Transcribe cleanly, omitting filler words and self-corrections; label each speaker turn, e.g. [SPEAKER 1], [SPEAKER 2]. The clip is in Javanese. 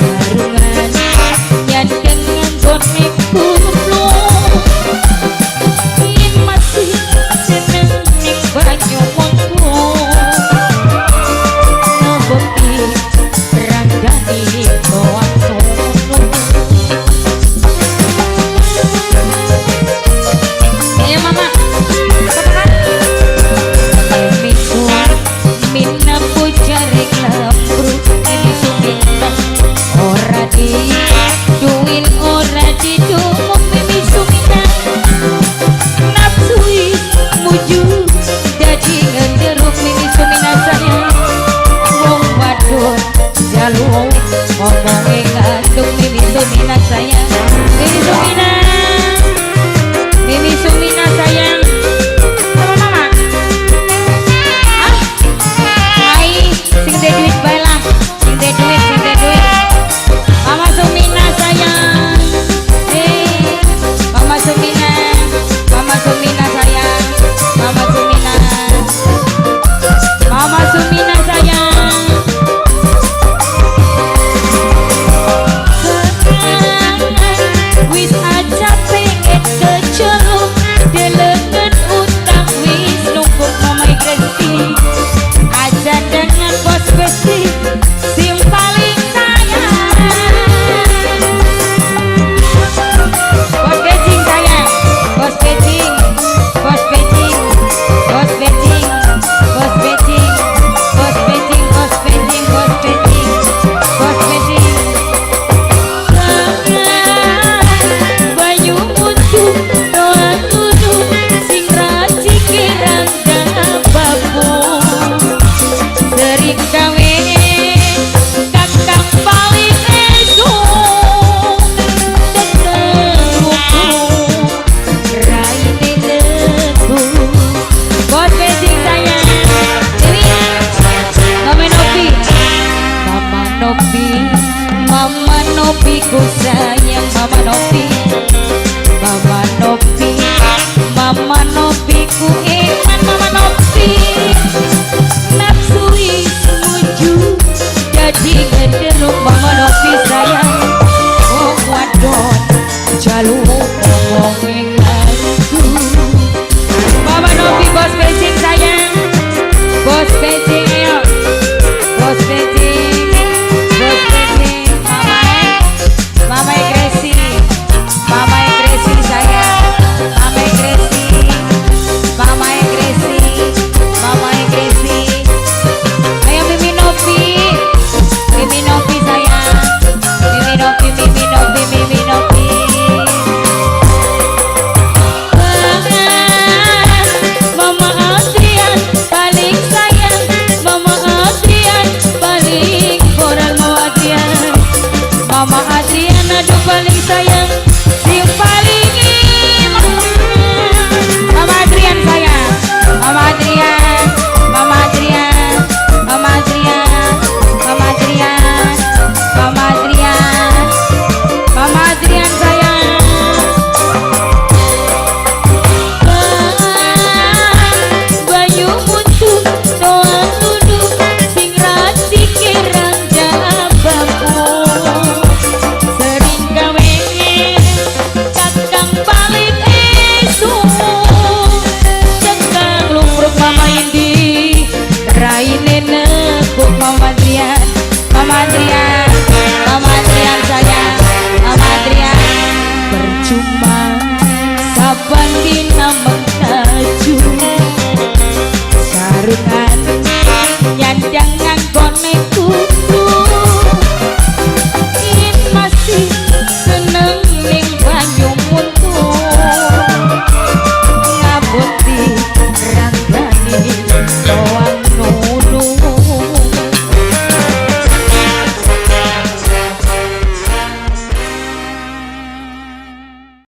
[SPEAKER 1] Sarungan nyandeng nggone kupluk. Yen masih seneng ning banyu moto, ngebeki ranggani toan tono. Ayo mama, katakan. Misu mina pujaring lembru ini sumina ora di duin ora di dumuk mimi sumina nafsu muju dadi ngenderuk mimi sumina sayang wong wadon jaluk ngomonge ngantuk mimi sumina sayang mimi sumina mimi sumina sayang sama mama. Ah, ai sing de duit bae lah, sing de duit, sing de duit. Mama Sumina sayang, eh, Mama Sumina, Mama Sumina sayang, Mama Sumina, Mama Sumina sayang. Wis aja pengen keceluk, delengen utang wis numpuk Mama Gresi. Aja dengan bos besi sing paling sayang. Bos becing sayang, bos becing, bos becing, bos becing, bos becing, bos becing, bos becing, bos becing, bos becing. Banyu mutu doa tudu sing racike rangga babu. Sering gawe kakang paling esuk tetep raine lebu. Bos becing sayang. Dewi, Mama Nopi, Mama Nopi, Mama Nopi ku sayang Mama Nopi, Mama Nopi, Mama Nopi ku iman Mama Nopi. Nafsu muju jadi ngenderuk Mama Nopi sayang. Wong wadon jaluk ngomonge ngantuk. Mama Nopi bos becing sayang, bos becing ayo, bos becing, bos becing, Mama Mama Gresi, Mama Gresi sayang, Mama Gresi, Mama Gresi, Mama Gresi. Ayo Mimi Nopi, Mimi Nopi sayang, Mimi Nopi, Mimi Nopi, Mimi Nopi. Mama Adrian paling sayang, Mama Adrian paling koral Mama Adrian, Mama Adrian aduh paling sayang, sing paling iman. Mama Adrian sayang, Mama Adrian, Mama Adrian, Mama Adrian, Mama Adrian, Mama Adrian, Mama Adrian sayang. Banyu mutu doa tudu sing racike rangga babu. Sering gawe kakang paling esuk cekang lumruk Mama Indi raine nekuk Mama